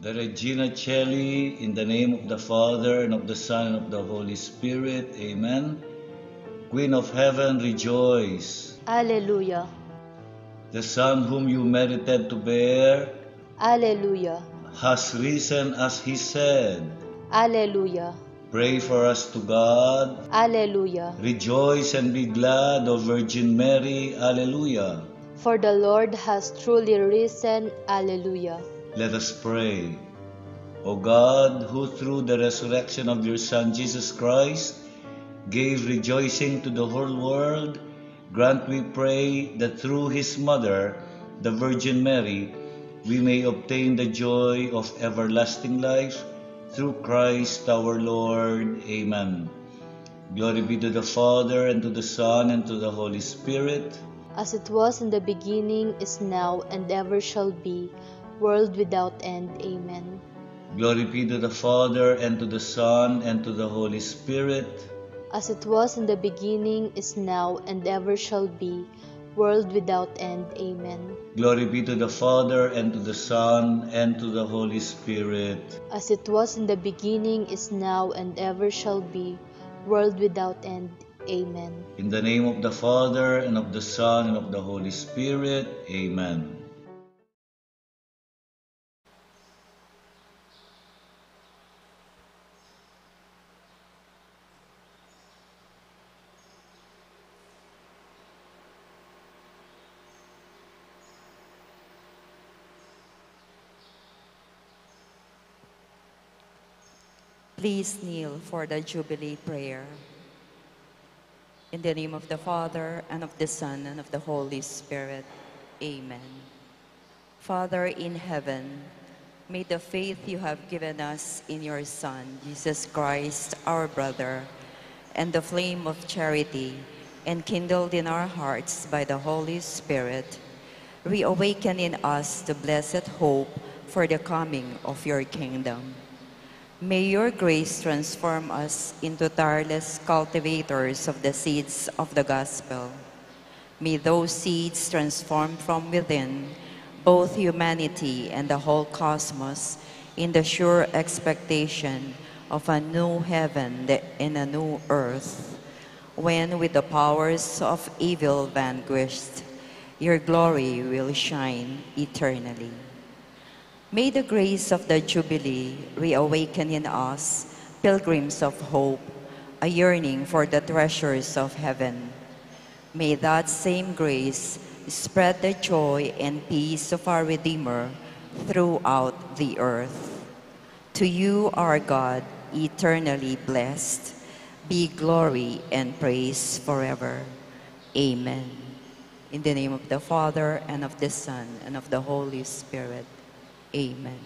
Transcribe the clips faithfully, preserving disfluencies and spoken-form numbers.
The Regina Caeli, in the name of the Father, and of the Son, and of the Holy Spirit. Amen. Queen of heaven, rejoice. Alleluia. The Son whom you merited to bear Alleluia. Has risen as he said. Alleluia. Pray for us to God. Alleluia. Rejoice and be glad, O Virgin Mary. Alleluia. For the Lord has truly risen. Alleluia. Let us pray. O God, who through the resurrection of your Son Jesus Christ gave rejoicing to the whole world, grant, we pray, that through his mother, the Virgin Mary, we may obtain the joy of everlasting life, through Christ our Lord. Amen. Glory be to the Father, and to the Son, and to the Holy Spirit. As it was in the beginning, is now, and ever shall be, world without end. Amen. Glory be to the Father, and to the Son, and to the Holy Spirit. As it was in the beginning, is now, and ever shall be, world without end. Amen. Glory be to the Father, and to the Son, and to the Holy Spirit. As it was in the beginning, is now, and ever shall be, world without end. Amen. In the name of the Father, and of the Son, and of the Holy Spirit. Amen. Please kneel for the Jubilee prayer. In the name of the Father, and of the Son, and of the Holy Spirit. Amen. Father in heaven, may the faith you have given us in your Son, Jesus Christ, our brother, and the flame of charity enkindled in our hearts by the Holy Spirit reawaken in us the blessed hope for the coming of your kingdom. May your grace transform us into tireless cultivators of the seeds of the gospel. May those seeds transform from within both humanity and the whole cosmos in the sure expectation of a new heaven and a new earth, when, with the powers of evil vanquished, your glory will shine eternally. May the grace of the Jubilee reawaken in us, pilgrims of hope, a yearning for the treasures of heaven. May that same grace spread the joy and peace of our Redeemer throughout the earth. To you, our God, eternally blessed, be glory and praise forever. Amen. In the name of the Father, and of the Son, and of the Holy Spirit. Amen.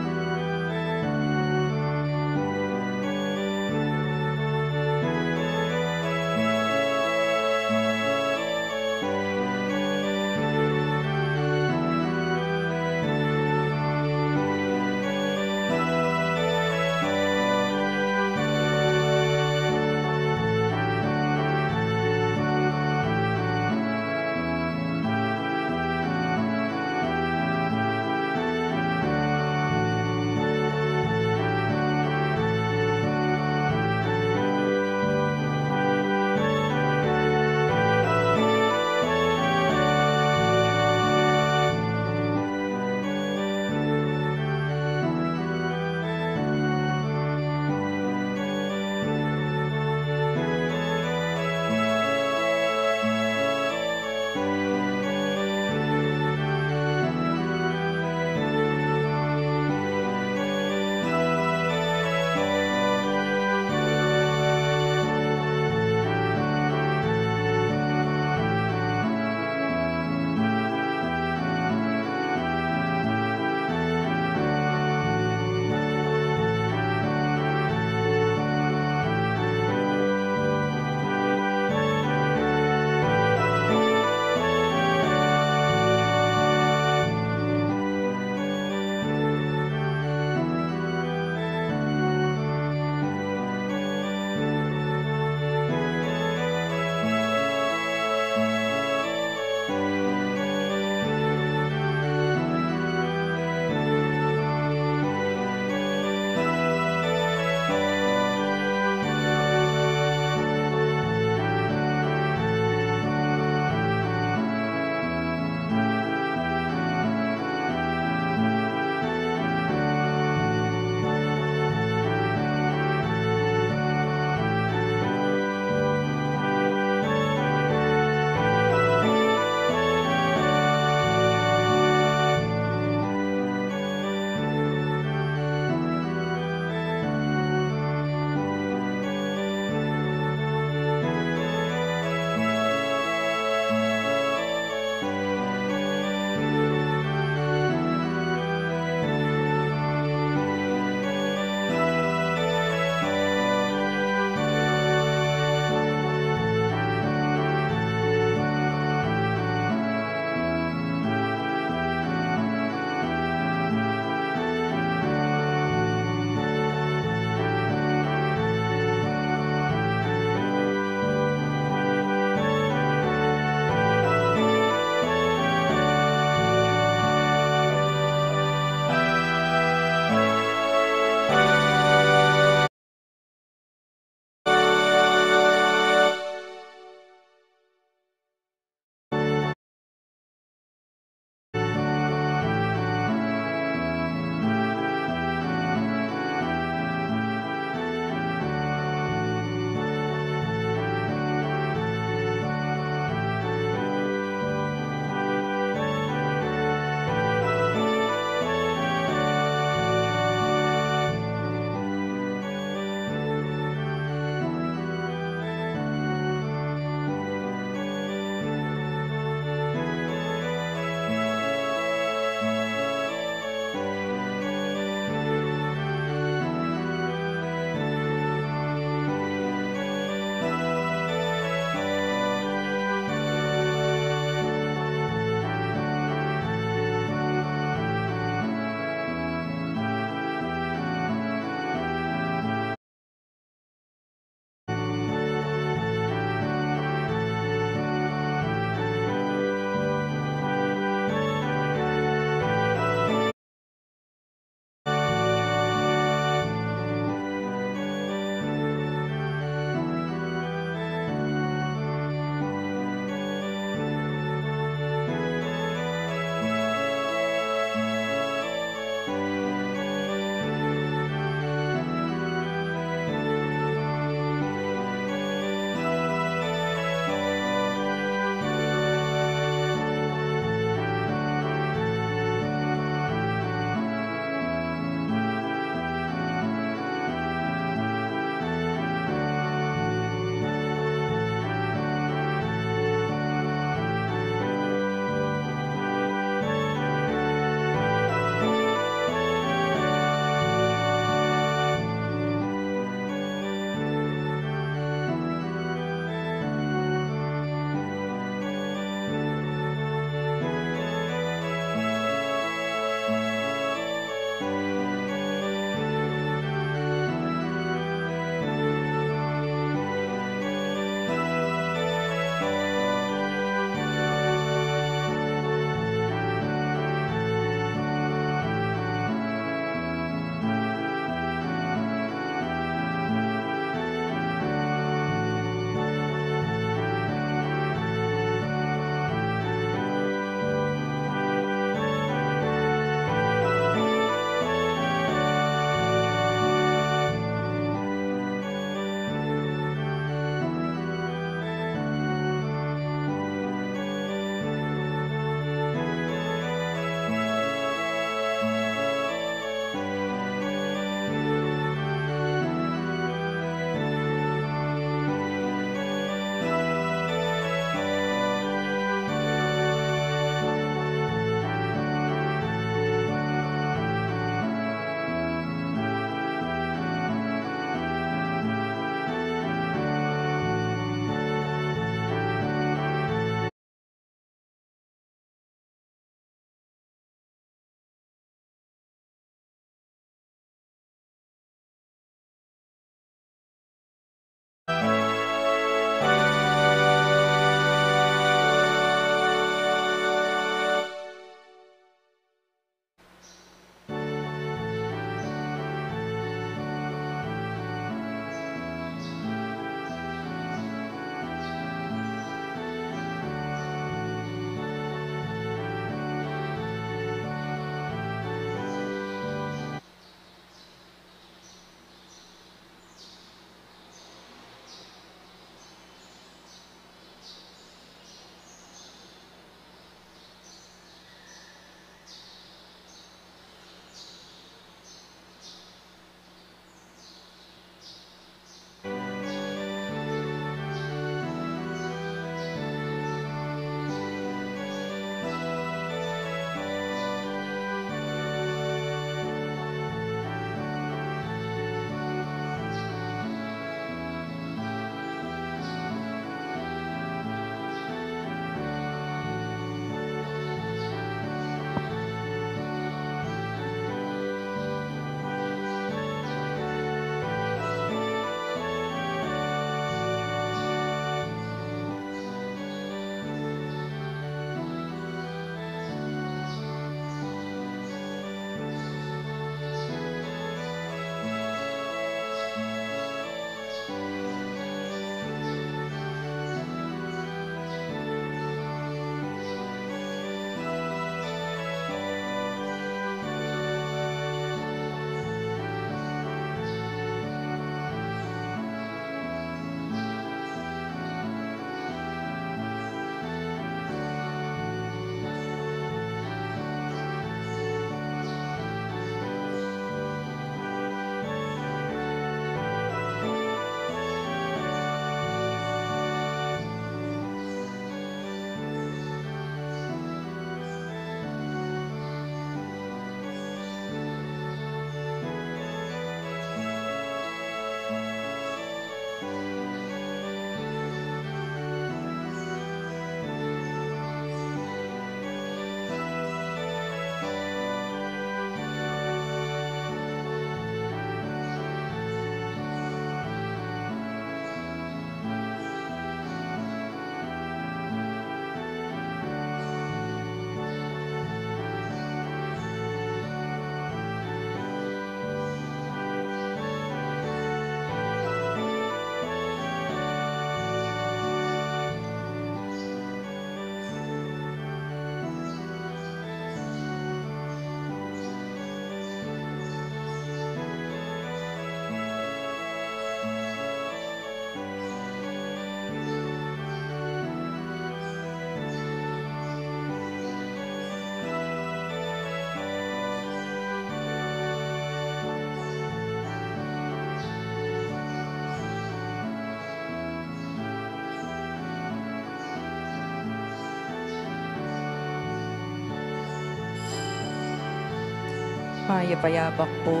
Mayap a abak pu.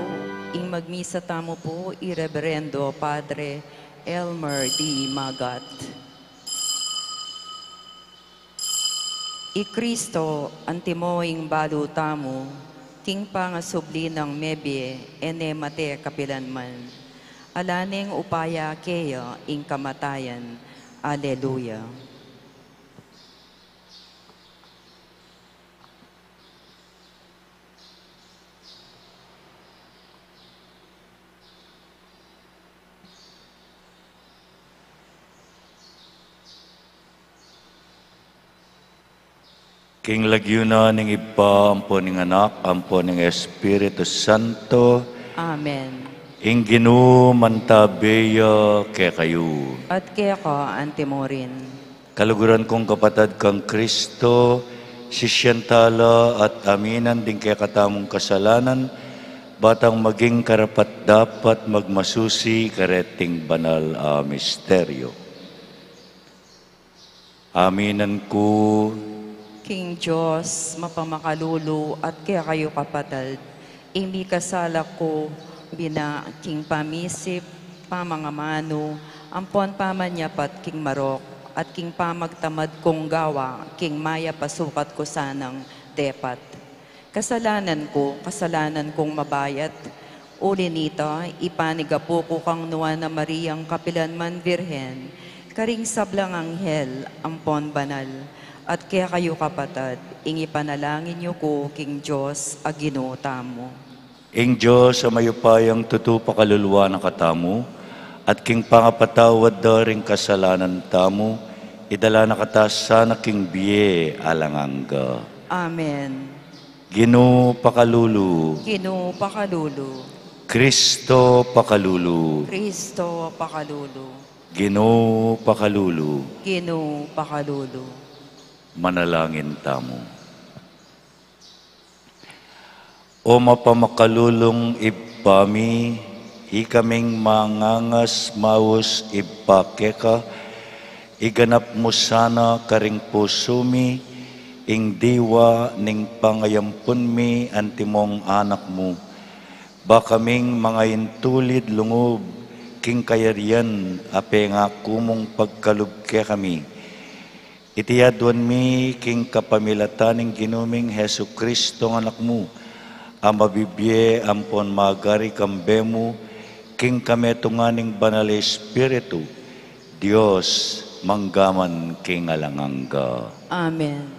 Ing magmisa tamu pu i Reberendo Padre Elmer D. Magat. I Kristo, antimo ing balu tamu, king pangasubli nang mebie, e ne mate kapilanman. Ala neng upaya keya ing kamatayan. Aleluya. King lagyu na ning Ibpa, ampo ning Anak, ampo ning Espiritu Santo. Amen. Ing Ginu mantabe ya kekayu. At keka antimurin. Kaluguran kung kapatad kang Kristo, sisian tala at aminan ding kekatamung kasalanan, batang maging karapat-dapat magmasusi kareting banal a misteryo. Aminan ku. King Dios mapamakalulu at kekayu kapatad, ing mikasala ku bina king pamisip, pamangamanu, ampon pamanyapat king marok, at king pamagtamad kung gawa king mayap a sukat ku sanang depat. Kasalanan ku, kasalanan kung mabayat. Uli nita, ipanigapu ku kang Nuan a Mariang kapilanman Virgen, karing sablang anghel ampon banal, at kekayu kapatad, ing ipanalangin yu ku king Dios a Ginu tamu. Ing Dios a mayupayang tutu pakaluluan na katamu, at king pangapatawad da ring kasalanan tamu, idala na kata sana king bie alang angga. Amen. Ginu pakalulu. Ginu pakalulu. Kristo pakalulu. Kristo pakalulu. Ginu pakalulu. Ginu pakalulu. Manalangin tamu. O mapamakalulung Ibpa mi, ikaming mangangas maus Ibpa keka, iganap mu sana karing pusu mi ing diwa ning pangayampun mi antimong anak mu. Ba kaming mangaintulid lungub king kayarian a pengaku mung pagkalub kekami. Iti aduan mi king kapamilatan ning Ginu ming Jesucristo a Anak mu, a mabibie ampon magari kambe mu, king kametungan ning Banal a Espiritu, Dios, mangga man king alang angga. Amen.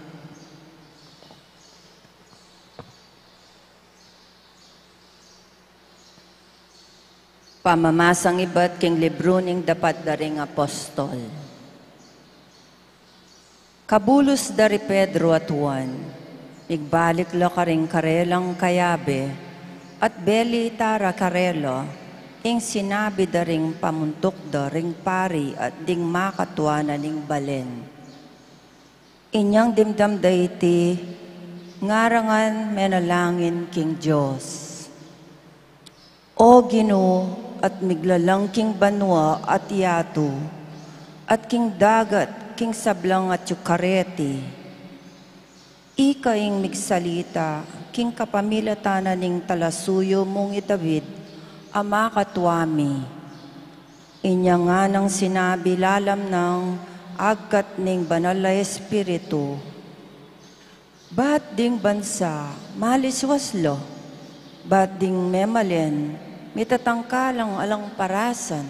Pamamasang ibat king libru ning Dapat da ring Apostol. Kabulus da ri Pedro at Juan, migbalik la karing karelang kayabe, at belita ra karela ing sinabi da ring pamuntuk da ring pari at ding makatua na ning balen. Inyang dimdam da iti, ngarangan menalangin king Dios. O Ginu, at miglalang king banua at yatu, at king dagat king sablang atyu kareti. Ika ing migsalita king kapamilatan na ning talasuyu mung i David a makatua mi. Inya nganang sinabi lalam nang agkat ning Banal a Espiritu, bat ding bansa maliswas la, bat ding memalen mitatangkalang alang parasan.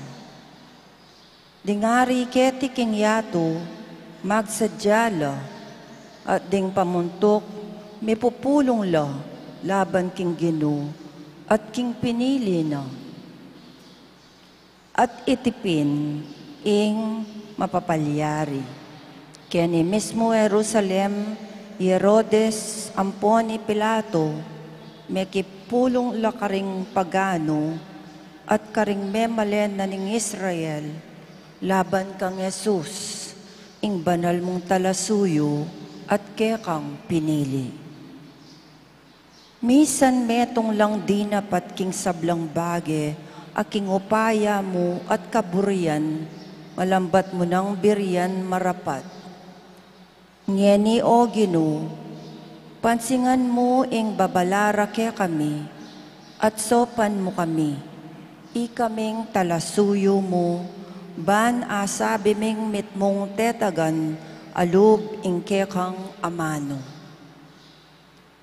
Ding ari keti king yatu magsadya la, at ding pamuntuk mipupulung la laban king Ginu at king pinili na. At iti pin ing mapapalyari. Keni mismu Jerusalem, i Herodes ampon i Pilato, mekipulung la karing paganu at karing memalen na ning Israel laban kang Jesus, ing banal mung talasuyu at kekang pinili. Misan metung lang dinapat king sablang bage a king upaya mu at kaburian, malambat mu nang birian marapat. Ngeni, O Ginu, pansingan mu ing babala ra kekami, At saupan mu kami, ikaming talasuyu mu, ban asabi ming mitmung tetagan a lub ing kekang amanu.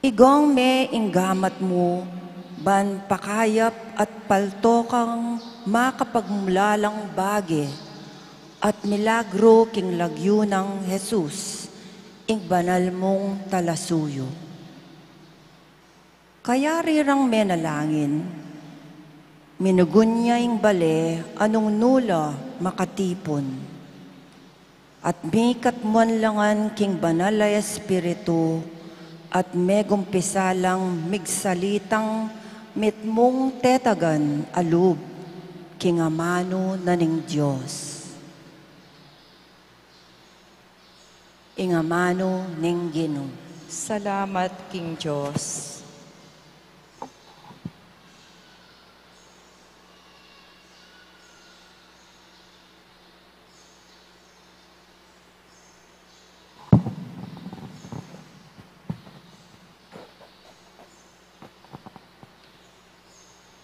Igang me ing gamat mu, ban pakayap at paltokang makapagmulalang bage at milagro king lagyu nang Jesus, ing banal mung talasuyu. Kayari rang menalangin, minugun ya ing bale a nung nu la makatipun. At mikatmuan la ngan king Banal a Espiritu, at megumpisa lang migsalitang mitmung tetagan a lub king amanu na ning Dios. Ing amanu ning Ginu. Salamat king Dios.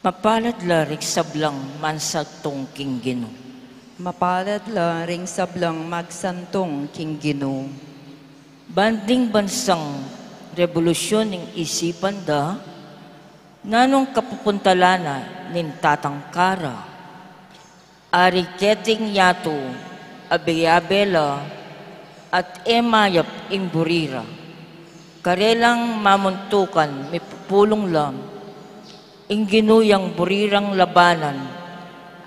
Mapalad la ring sablang magsantung king Ginu. Mapalad la ring sablang magsantung king Ginu. Ban ding bansang rebolusyun ing isipan da, nanung kapupuntalan na ning tatangka ra? Ari keting yatu, abe-abe la, at e mayap ing buri ra. Karelang mamuntukan mipupulung la, ing Ginu yang buri rang labanan,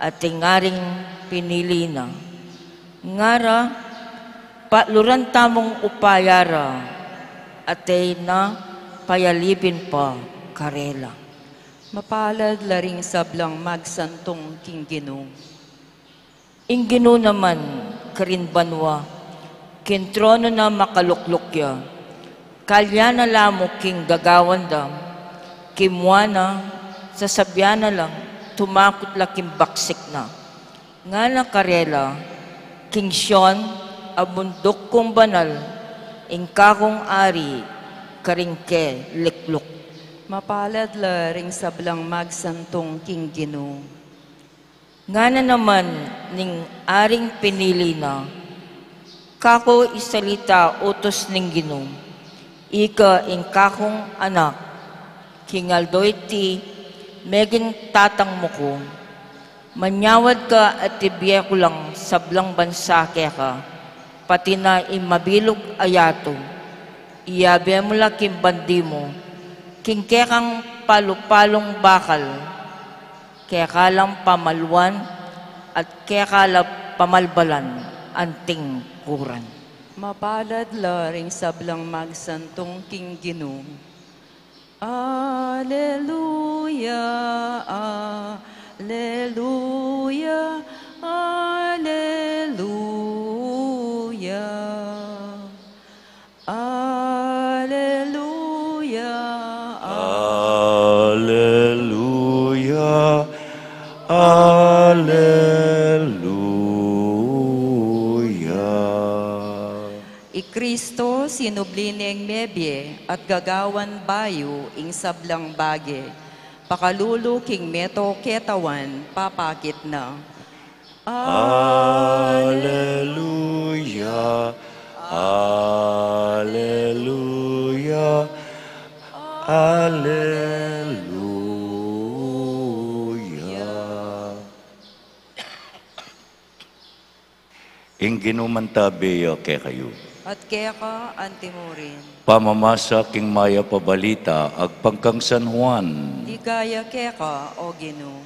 at ing aring pinili na. Ngara, paluran tamung upaya ra, at e na payalibin pa karela. Mapalad la ring sablang magsantung king Ginu. Ing Ginu naman karin banua, king tronu na makalukluk ya. Kalyan na la mu king gagawan da, kimua na, sasabian na lang, tumakut la king baksik na. Ngana karela, king Sion, a bunduk kung banal, ing kakung Ari, karin ke likluk. Mapalad la ring sablang magsantung king Ginu. Ngana naman ning aring pinili na, kaku isalita utus ning Ginu, ika ing kakung Anak, king aldo iti, meging tatang mu ku, manyawad ka at ibie ku lang sablang bansa keka, pati na ing mabilug a yatu, iabe mu la king bandi mu, king kekang palu-palung bakal, keka lang pamaluan, at keka lang pamalbalan, anting kuran. Mapalad la ring sablang magsantung king Ginu. Aleluya, aleluya, aleluya. Aleluya, aleluya, aleluya. I Kristo sinubli neng mebie at gagawan bayu ing sablang bage. Pakalulu king meto ketawan papakit na. Aleluya, aleluya, aleluya. Ing Ginu mantabe ya kekayu. At keka anti mu rin. Pamamasa king mayap a balita agpang kang San Juan. Ligaya keka, O Ginu.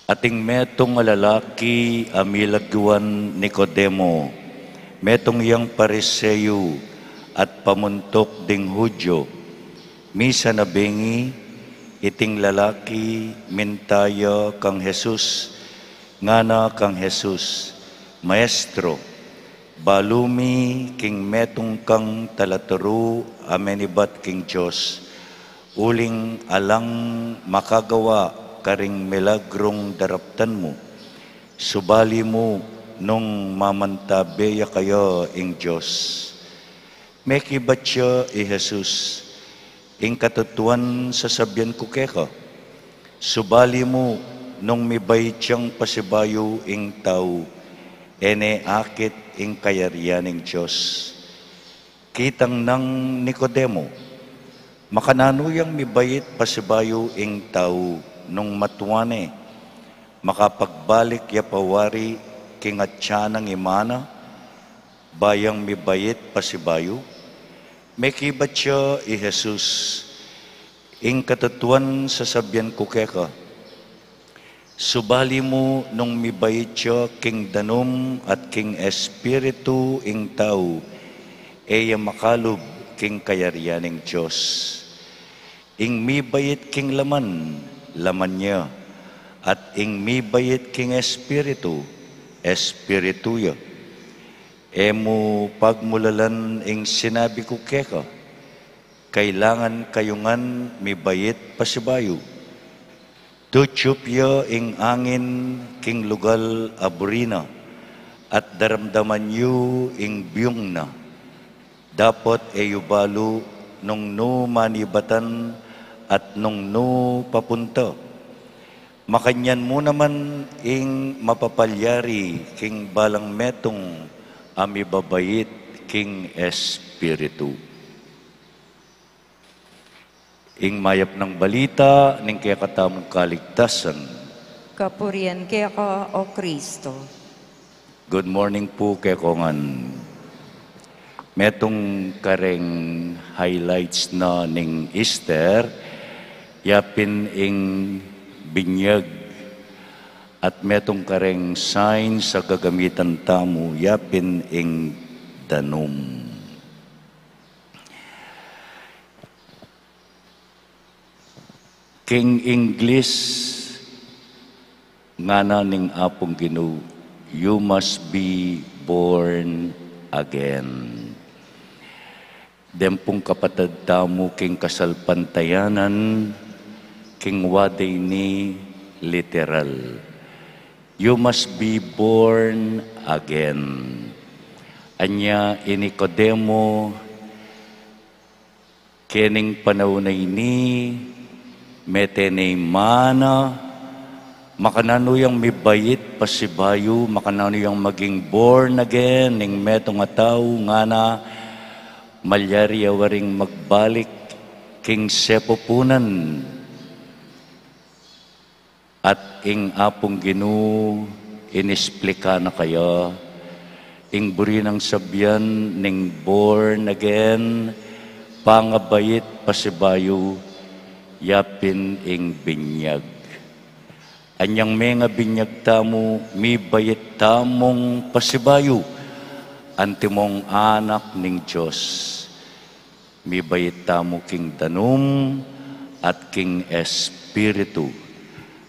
Ating metung a lalaki a milagyuan Nicodemo, metung yang Pariseo at pamuntuk ding Judio. Misan a bengi, iting lalaki minta ya kang Jesus, ngana kang Jesus, Maestro, balu mi king metung kang talaturu a menibat king Dios, uling alang makagawa karing milagrung daraptan mu. Subali mu nung mamantabe ya kaya ing Dios. Mekibat ya i Jesus, Ing katutuan sasabian ku keka, subali mu nung mibait yang pasibayu ing tau, e ne akit ing kayarian ning Dios. Kitang nang Nicodemo, makananu yang mibait pasibayu ing tau nung matua ne? Makapagbalik ya pa wari king atyan nang ima na, ba yang mibait pasibayu? Mekibat ya i Jesus, ing katutuan sasabian ku keka, subali mu nung mibait ya king danum at king espiritu ing tau, e ya makalub king kayarian ning Dios. Ing mibait king laman, laman ya, at ing mibait king espiritu, espiritu ya. E mu pagmulalan ing sinabi ku keka, kailangan kayu ngan mibait pasibayu. Tutyup ya ing angin king lugal a buri na, at daramdaman yu ing biyung na. Dapot e yu balu nung nu manibatan at nung nu papunta. Makanyan mu naman ing mapapalyari king balang metung a mibabait king espiritu. Ing mayap nang balita ning kekatamung kaligtasan. Kapurian keka, O Kristo. Good morning pu kekongan. Metung kareng highlights na ning Easter, yapin ing binyag, at metung kareng signs a gagamitan tamu, yapin ing danum. King English, ngana ning Apung Ginu, "You must be born again." Deng pung kapatad tamu king kasalpantayanan, king wade ini literal. "You must be born again." Anya i Nicodemo, kening panaun a ini, mete ne i ima na, makananu yang mibait pasibayu, makananu yang maging born again ning metung a tau, ngana, malyari ya waring magbalik king sepupunan. At ing Apung Ginu inisplika na kaya ing buri nang sabian ning born again, pangabait pasibayu, yapin ing binyag. Anyang mengabinyag tamu, mibait tamung pasibayu, antimong anak ning Dios. Mibait tamu king danum at king espiritu.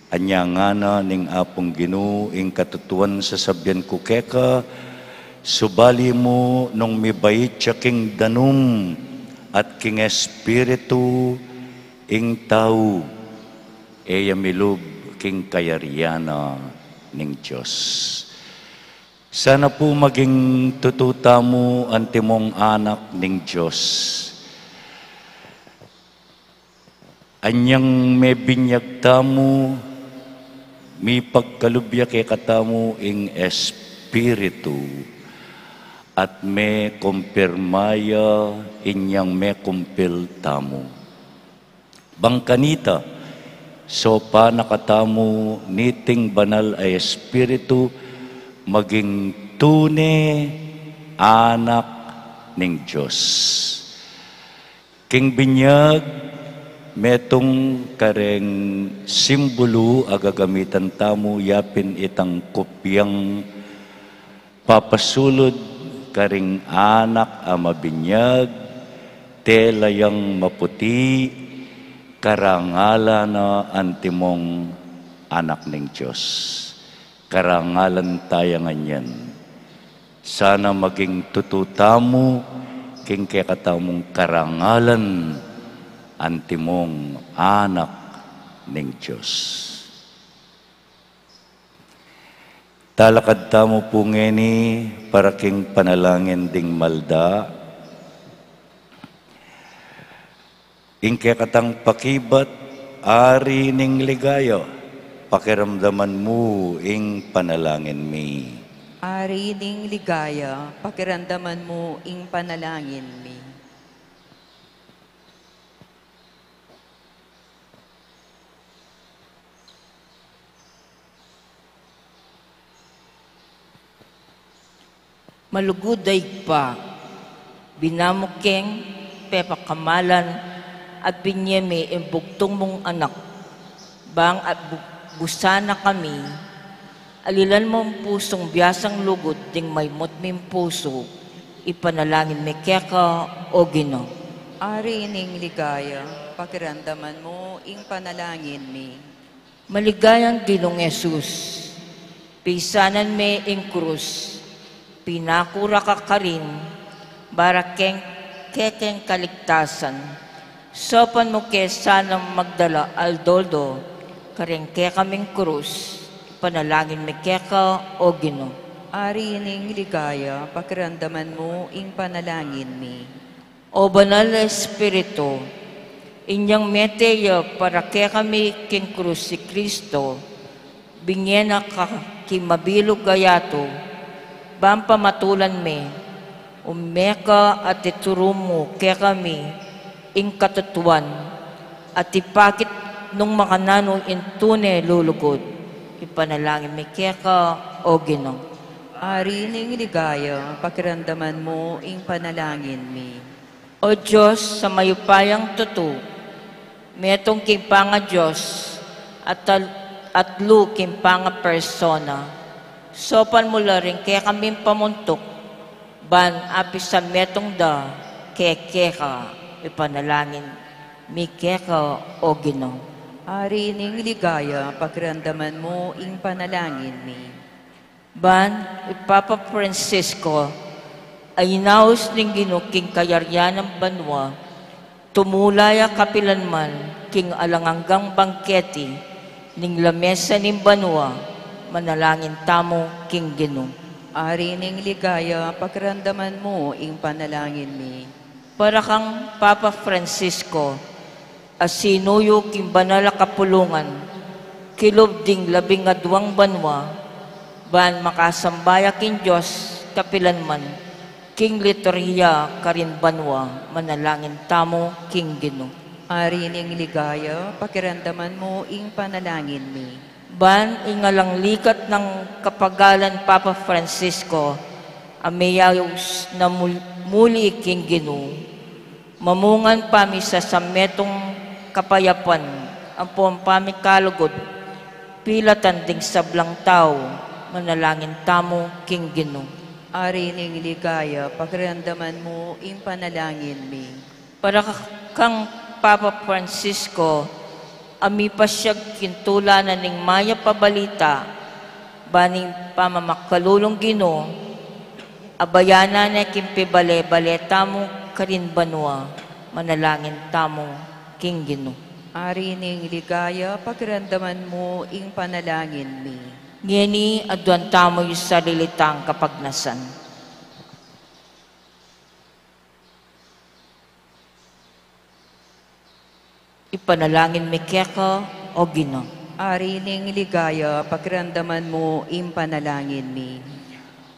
Anya ngana ning Apung Ginu, ing katutuan sasabian ku keka, subali mu nung mibait ya king danum at king espiritu ing tau, e ya milub king kayarian na ning Dios. Sana pu maging tutu tamu antimong anak ning Dios. Anyang mebinyag tamu, mipagkalub ya kekatamu ing Espiritu, at mekumpirma ya inyang mekumpil tamu. Bang kanita, sopan na katamu niting Banal a Espiritu, maging tune anak ning Dios. King binyag, metung kareng simbulu a gagamitan tamu, yapin itang kupyang papasulud karing anak a mabinyag, tela yang maputi, karangalan na antimong anak ning Dios. Karangalan taya ngan yan. Sana maging tutu tamu king kekatamung karangalan antimong anak ning Dios. Talakad tamu pu ngeni para king panalangin ding malda. Ing kekatang pakibat, Ari ning Ligaya, pakiramdaman mu ing panalangin mi. Ari ning Ligaya, pakiramdaman mu ing panalangin mi. Malugud a Ibpa, bina mu keng pepakamalan at binye me ing bugtung mung Anak, bang at bu-, busan na kami, alilan mung pusung biasang lugud ding maimut ming pusu, ipanalangin mi keka, O Ginu. Ari ning Ligaya, pakiramdaman mu ing panalangin mi. Maligayang Ginung Jesus, pisanan me ing krus, pinakura ka karin, para keng kekeng kaligtasan, saupan mu ke sanang magdala aldo-aldo kareng kekaming krus, ipanalangin mi keka, O Ginu. Ari ning Ligaya, pakiramdaman mu ing panalangin mi. O Banal a Espiritu, inyang mete ya para kekami king krus i Kristo, binye na ka king mabilug a yatu, bang pamatulan me, ume ka at ituru mu kekami ing katutuan, at ipakit nung makananu ing tune lulugud, ipanalangin mi keka, O Ginu. Ari ning Ligaya, pakiramdaman mu ing panalangin mi. O Dios a mayupayang tutu, metung king pangaDios, at tal-, at lu king pangapersona, saupan mu la ring kekaming pamuntuk, ban apisan metung da kekeka, ipanalangin mi keka, O Ginu. Ari ning Ligaya, pakiramdaman mu ing panalangin mi. Ban i Papa Francisco a inaus ning Ginu king kayarian nang banua, tumula ya kapilanman king alang anggang bangketi ning lamesa ning banua, manalangin tamu king Ginu. Ari ning Ligaya, pakiramdaman mu ing panalangin mi. Para kang Papa Francisco, a sinuyu king banal a kapulungan, kilub ding labing aduang banua, ban makasamba ya king Dios kapilanman, king liturhiya karin banua, manalangin tamu king Ginu. Ari ning Ligaya, pakiramdaman mu ing panalangin mi. Ban ing alang likat nang kapagalan Papa Francisco, a meyaus na mul-, muli king Ginu, mamungan pamisasametung kapayapan, ampong pamikalugud, pilatan ding sablang tau, manalangin tamu king Ginu. Ari ning Ligaya, pakiramdaman mu ing panalangin mi. Para ka-, kang Papa Francisco, a mipasyag king tulanan ning mayap a balita, ban ing pamamakalulung Ginu, abayanan ne king pibale-bale tamu karin banua, manalangin tamu king Ginu. Ari ning Ligaya, pakiramdaman mu ing panalangin mi. Ngeni, aduan tamu ing sarili tang kapagnasan. Ipanalangin mi keka, O Ginu. Ari ning Ligaya, pakiramdaman mu ing panalangin mi.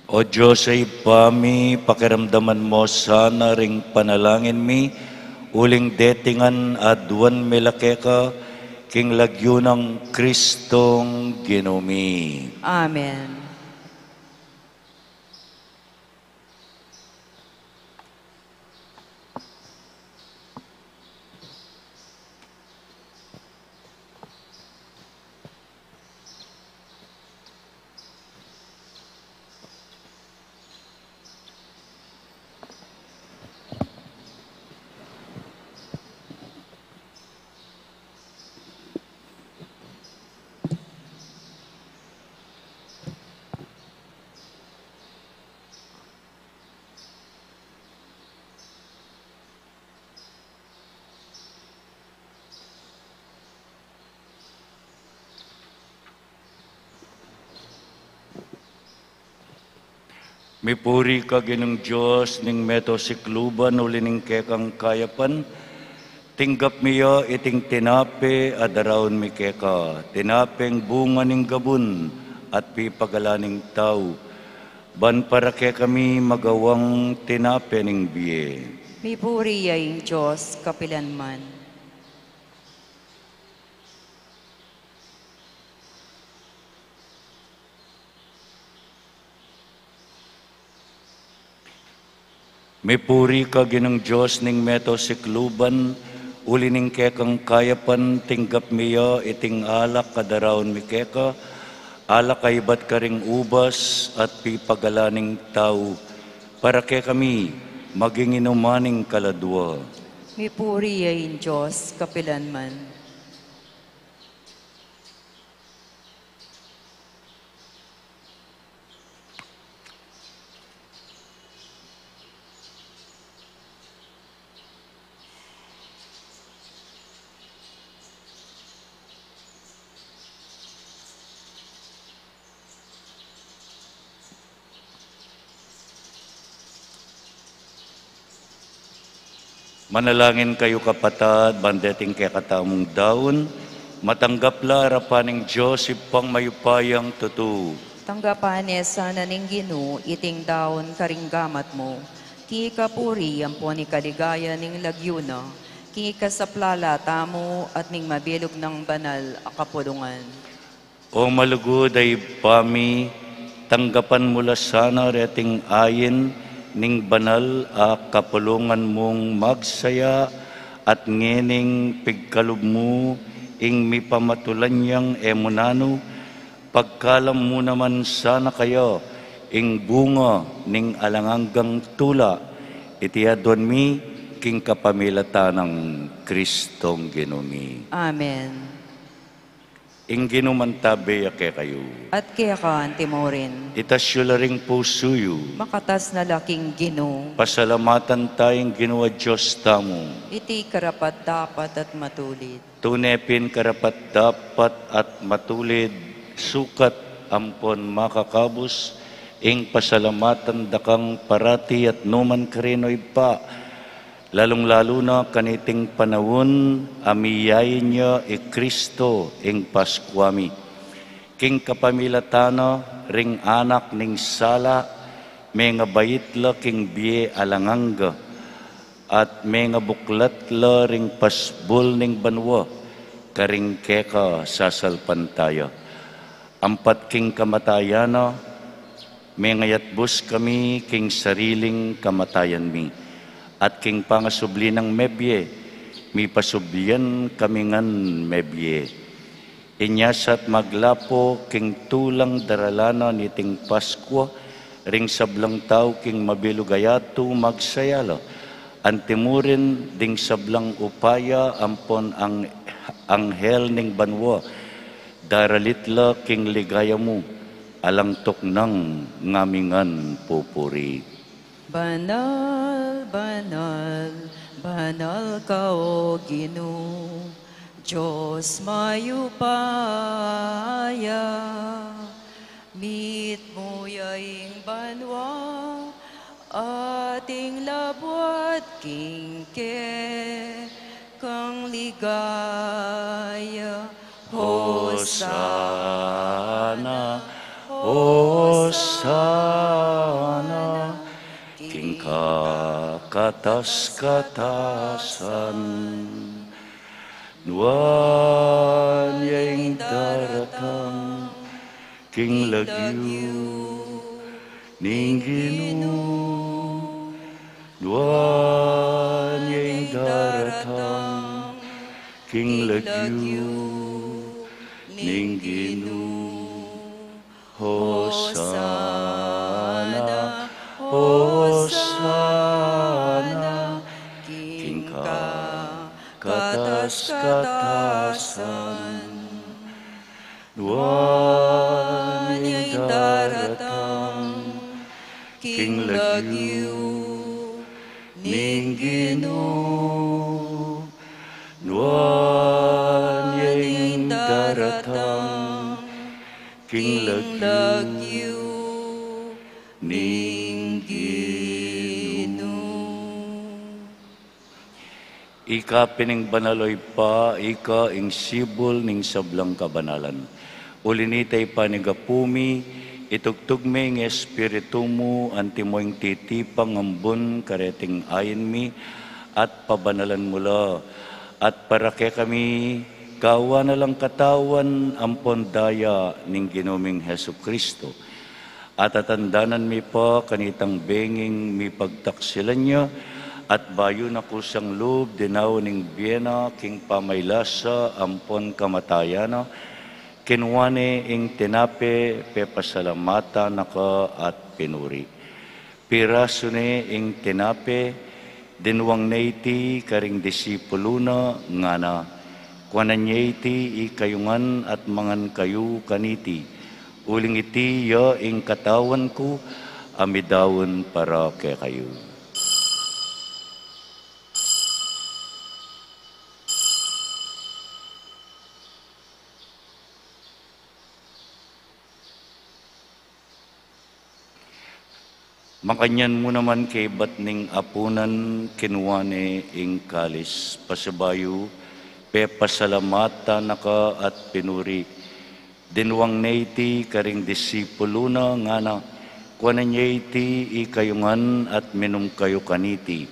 O Dios a Ibpa mi, pakiramdaman mu sana ring panalangin mi, uling deti ngan aduan mi la keka, king lagyu nang Kristong Ginu mi. Amen. Mipuri ka Ginung Dios ning meto sikluban, uli ning kekang kayapan, Tinggap mi ya iting tinape a daraun mi keka, tinapeng bunga ning gabun at pipagalan ning tau, ban para kekami magawang tinape ning bie. Mipuri ya ing Dios kapilanman. Mipuri ka, Ginung Dios ning meto sikluban, uli ning kekang kayapan tinggap mi ya iting alak a daraun mi keka, alak a ibat karing ubas at pipagalan ning tau, para kekami maging inuman ning kaladua. Mipuri ya ing Dios kapilanman. Manalangin kayu, kapatad, ban deting kekatamung daun, matanggap la arapan ning Dios Ibpang mayupayang tutu. Tanggapan ne sana ning Ginu iting daun karing gamat mu, king kapurian ampon ikaligaya ning lagyu na, king kasaplalan tamu at ning mabilug nang banal a kapulungan. O malugud a Ibpa mi, tanggapan mu la sana reting ain ning banal a kapulungan mung magsaya, at ngening pigkalub mu ing mipamatulan yang e mu nanu, pagkalam mu naman sana kaya ing bunga ning alang anggang tula. Iti aduan mi king kapamilatan nang Kristong Ginu mi. Amen. Ing Ginu mantabe ya kekayu. At keka antimurin. Itas yu la ring pusu yu. Makatas na la king Ginu. Pasalamatan ta ing Ginu a Dios tamu. Iti karapat-dapat at matulid. Tune pin karapat-dapat at matulid, sukat ampon makakabus, ing pasalamatan da kang parati at nukarin man, Ibpa, lalung-lalu na kaniting panaun a miyain ya i Kristo ing Paskua mi. King kapamilatan na ring anak ning sala, mengabait la king bie alang angga, at mengabuklat la ring pasbul ning banua karing keka sasalpantaya. Ampat king kamatayan na, mengayatbus kami king sariling kamatayan mi, at king pangasubli nang mebie, mipasublian kami ngan mebie. Inya sa't maglapo king tulang daralan na niting Paskua, ring sablang tau king mabilug a yatu magsaya la, antimurin ding sablang upaya ampon ang-, anghel ning banua, daralit la king ligaya mu, alang tuknang ngami ngan pupuri. Banal, banal, banal ka, O Ginu, Dios mayupaya. Mitmu ya ing banua at ing labuad king kekang ligaya. Hosana, Hosana, king kakatas-katasan. Nuan ya ing daratang king lagyu ning Ginu. Nuan ya ing daratang king lagyu ning Ginu. Hosana, Hosana, king kakatas-katasan. Nuan ya ing daratang king lagyu ning Ginu. Nuan ya ing daratang king lagyu ning Ginu. Ika pin ing banal, o Ibpa, ika ing sibul ning sablang kabanalan. Uli na nita, Ibpa, ning gapu mi, itugtug me ing Espiritu mu antimo ing titipang ambun kareting ain mi, at pabanalan mu la, at para kekami gawan na lang katawan ampon daya ning Ginu ming Jesucristo. At atandanan mi pa kanitang benging mipagtaksilan ya, at bayu na kusang lub dinaun ing bie na king pamailasa ampon kamatayan na, kinua ne ing tinape, pepasalamatan na ka at pinuri. Pirasu ne ing tinape, dinwang ne iti karing disipulu na, ngana: Kuanan ye iti ikayu ngan at mangan kayu kaniti, uling iti ya ing katawan ku a midaun para kekayu. Makanyan mu naman kaibat ning apunan, kinua ne ing kalis, pasibayu pepasalamatan na ka at pinuri, dinwang ne iti karing disipulu na, ngana: Kuanan ye iti ikayu ngan at minum kayu kaniti,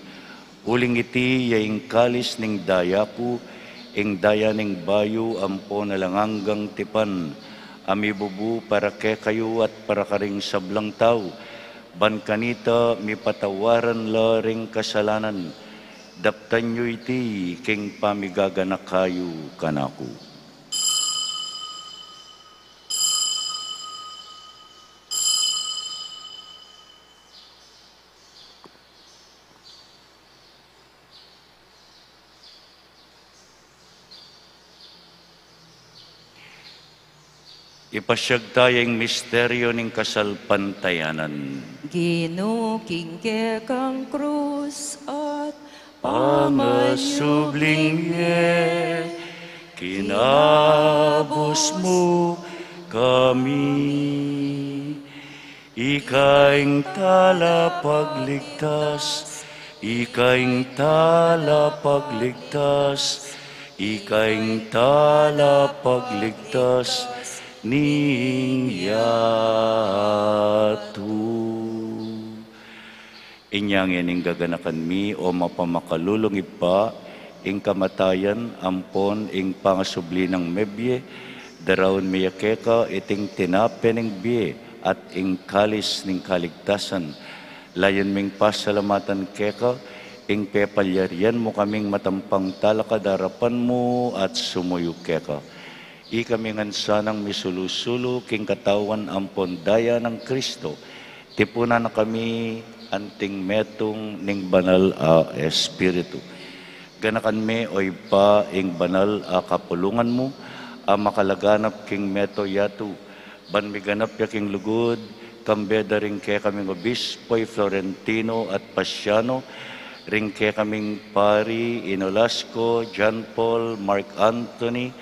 uling iti ya ing kalis ning daya ku, ing daya ning bayu ampon alang anggang tipan, a mibubu para kekayu at para karing sablang tau, ban kanita mipatawaran la ring kasalanan. Daptan yu iti king pamigaganaka yu kanaku. Ipasiag taya ing misteryo ning kasalpantayanan. Ginu, king kekang krus at pangasubling mie, kinabus mu kami. Ika ing talapagligtas, ika ing talapagligtas, ika ing talapagligtas ning yatu. Inya ngeni gaganakan mi, o mapamakalulung Ibpa, ing kamatayan ampon ing pangasubli nang mebie, daraun mi ya keka iting tinape ning bie at ing kalis ning kaligtasan. Layun ming pasalamatan keka ing pepalyarian mu kaming matampang talakad arapan mu at sumuyu keka. Ikami ngan sanang misulu-sulu king katawan ampon daya nang Kristo, tipunan na kami anting metung ning Banal a Espiritu. Ganakan me, o Ibpa, ing banal a kapulungan mu a makalaganap king meto yatu, ban miganap ya king lugud, kambe da ring kekaming obispo i Florentino at Pasiano, ring kekaming pari i Nolasco, John Paul, Mark Anthony,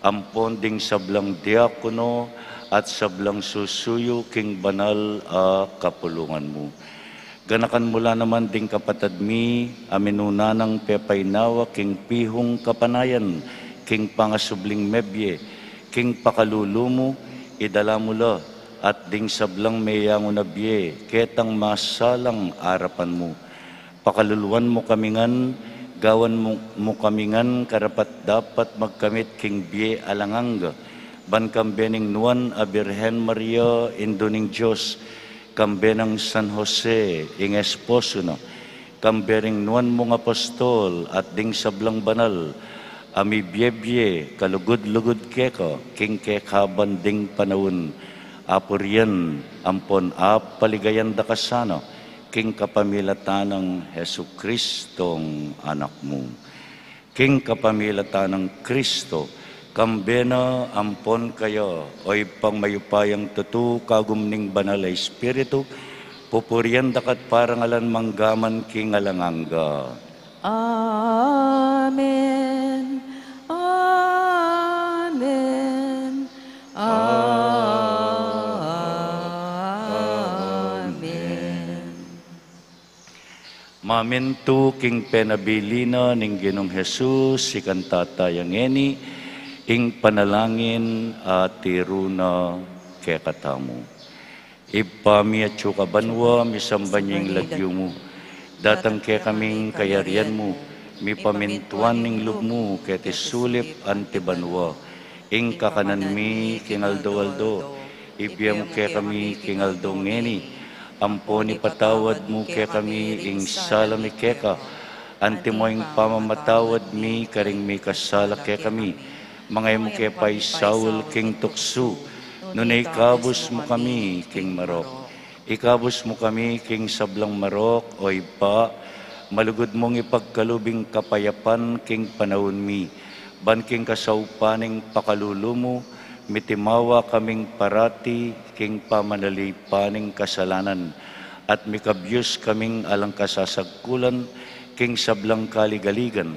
ampon ding sablang diakono at sablang susuyu king banal a kapulungan mu. Ganakan mu la naman ding kapatad mi a minuna nang pepainawa king pihung kapanayan king pangasubling mebie, king pakalulu mu, idala mu la, at ding sablang meyangu na bie ketang masalang arapan mu. Pakaluluan mu kami ngan, gawan mu, mu kami ngan karapat-dapat magkamit king bie alang angga, ban kambe ning Nuan a Birhen Maria, Indu ning Dios, kambe nang San Jose, ing esposo na, kambe ring nuan mung apostol at ding sablang banal a mibie-bie kalugud-lugud keka king kekaban ding panaun, apurian ampon apaligayan da ka sana king kapamilatan nang Jesucristong Anak mu. King kapamilatan nang Kristo, kambe na ampon kaya, o Ibpang mayupayang tutu, kagum ning Banal a Espiritu, pupurian da ka't parangalan manggaman king alang angga. Amen. Amen. Amen. Mamintu king penabilin na ning Ginung Jesus, ikanta taya ngeni ing panalangin a tiru na kekatamu. Ibpa mi, atsu ka banua, misamban ya ing lagyu mu. Datang kekami ing kayarian mu, mipamintuan ing lub mu keti sulip anti banua. Ing kakanan mi king aldo-aldo, ibie mu kekami king aldo ngeni. Ampon ipatawad mu kekami ing sala mi keka, antimo ing pamamatawad mi karing mikasala kekami. Manga e mu ke paisaul king tuksu, nune ikabus mu kami king marok. Ikabus mu kami king sablang marok, o Ibpa, malugud mung ipagkalub ing kapayapan king panaun mi, ban king kasaupan ning pakalulu mu, mitimawa kaming parati king pamanalipan ning kasalanan, at mikabyus kaming alang kasasagkulan king sablang kaligaligan,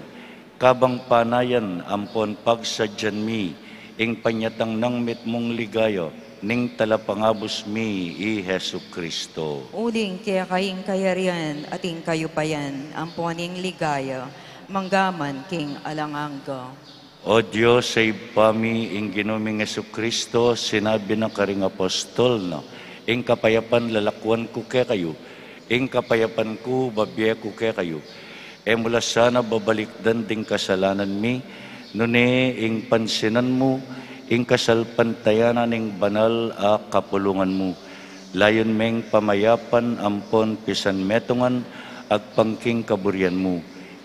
kabang panayan ampon pagsadyan mi ing panyatang nang mitmung ligaya ning Talapangabus mi, i Jesu-Cristo. Uling keka ing kayarian at ing kayupayan ampon ing ligaya, manggaman king alang angga. O Dios a Ibpa mi, ing Ginu ming Jesu-Cristo, sinabi na karing apostol na, ing kapayapan lalakuan ku kekayu, ing kapayapan ku babie ku kekayu. E mu la sana babalikdan ding kasalanan mi, nune ing pansinan mu ing kasalpantayanan ning banal a kapulungan mu. Layun meng pamayapan ampon pisan metungan agpang king kaburian mu.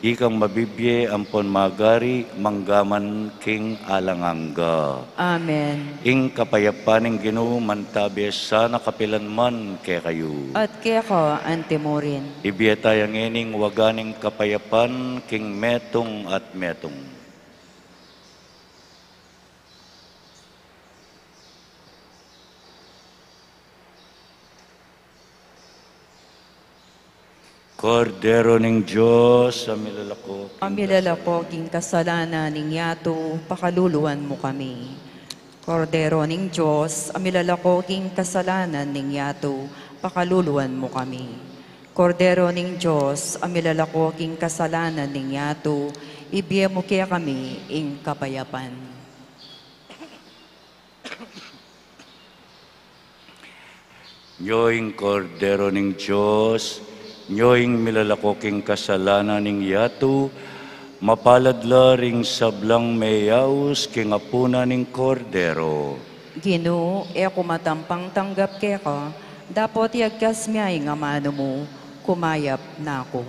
Ikang mabibie ampon magari manggaman king alang angga. Amen. Ing kapayapan ning Ginu mantabe sana kapilan man kekayu. At keka antimurin. Ibie taya ngening waga ning kapayapan king metung at metung. Kordero ning Dios, a milalako king, a milalako king kasalanan ning yatu, pakaluluan mu kami. Kordero ning Dios, a milalako king kasalanan ning yatu, pakaluluan mu kami. Kordero ning Dios, a milalako king kasalanan ning yatu, ibie mu kekami ing kapayapan. Nyo ing Kordero ning Dios, nyo ing milalako king kasalanan ning yatu, mapalad la ring sablang meyaus king apunan ning Kordero. Ginu, e ku matampang tanggap keka, dapot iyagkas me ing amanu mu, kumayap na ku.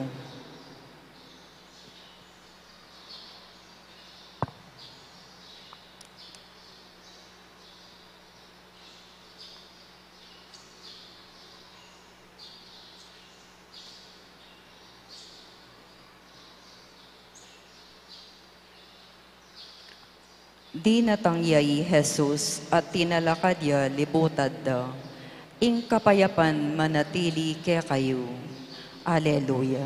Dinatang ya i Jesus at tinalakad ya libutad da. Ing kapayapan manatili kekayu. Aleluya.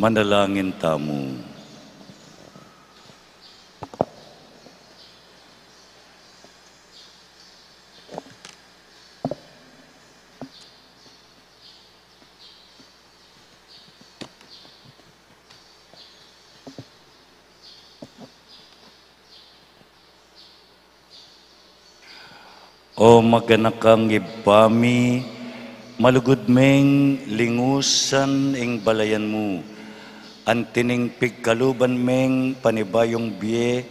Manalangin tamu. O maganakang Ibpa mi, malugud meng lingusan ing balayan mu, antining pigkaluban meng panibayung bie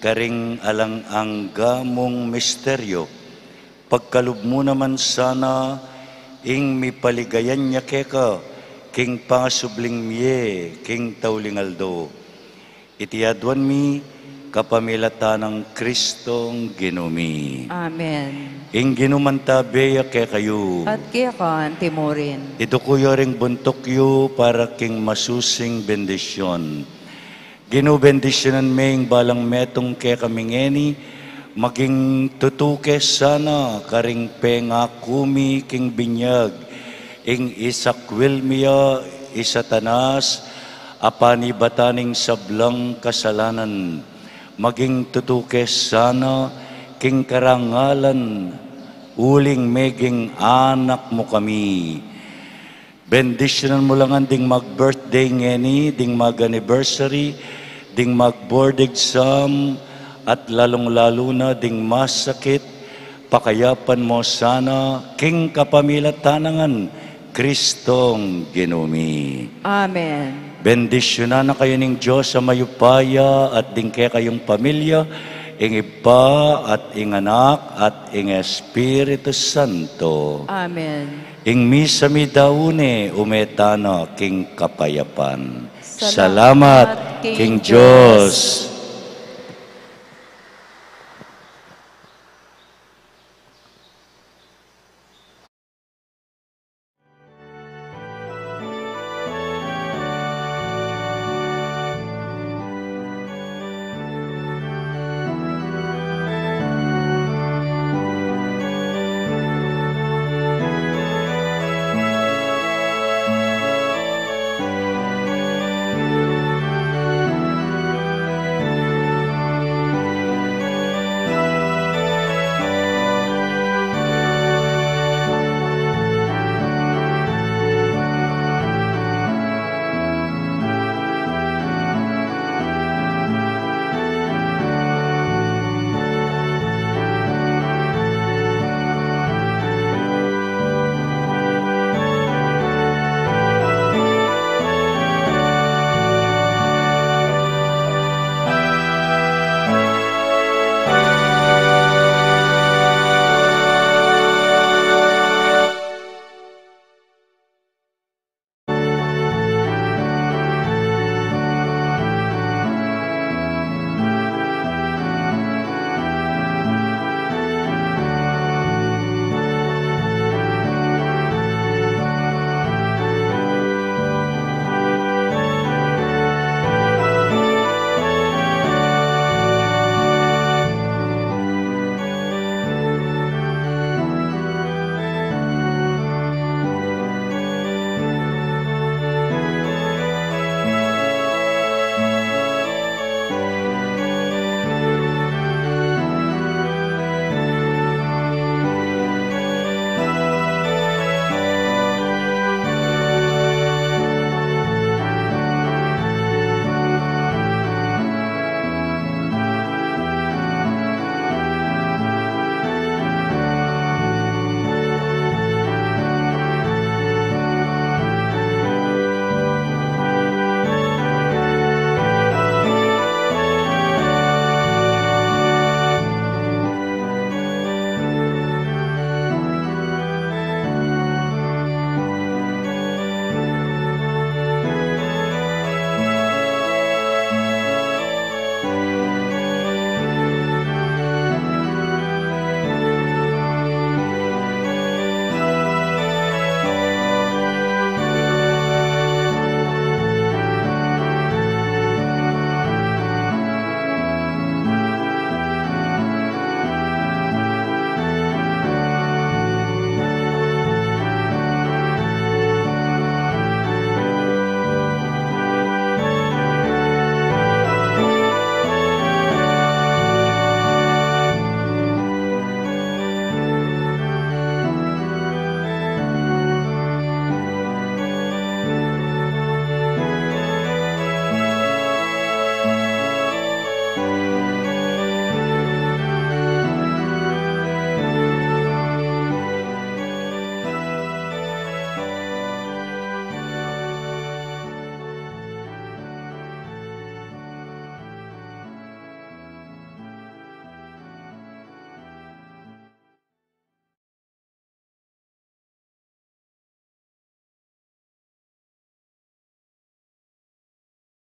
karing alang angga mung misteryo. Pagkalub mu naman sana ing mipaligayan ya keka king pangasubling mie king tauling aldo. Iti aduan mi kapamilatan nang Kristong Ginu mi. Amen. Ing Ginu mantabe ya kekayu. At keka antimurin. Iduku yu ring buntuk yu para king masusing bendisyon. Ginu, bendisyunan me ing balang metung kekami ngeni, maging tutu ke sana karing pengaku mi king binyag, ing isakwil mi ya i Satanas, a panibatan ning sablang kasalanan, maging tutu ke sana king karangalan, uling meging anak mu kami. Bendisyunan mu la ngan ding mag-birthday ngeni, ding mag-anniversary, ding mag-board exam, at lalung-lalu na ding masakit, pakayapan mu sana king kapamilatan nang Kristong Ginu mi. Amen. Bendisyunan na kayu ning Dios a mayupaya at ding kekayung pamilya, ing Ibpa at ing Anak at ing Espiritu Santo. Amen. Ing misa mi daun ne, ume tana king kapayapan. Salamat king Dios.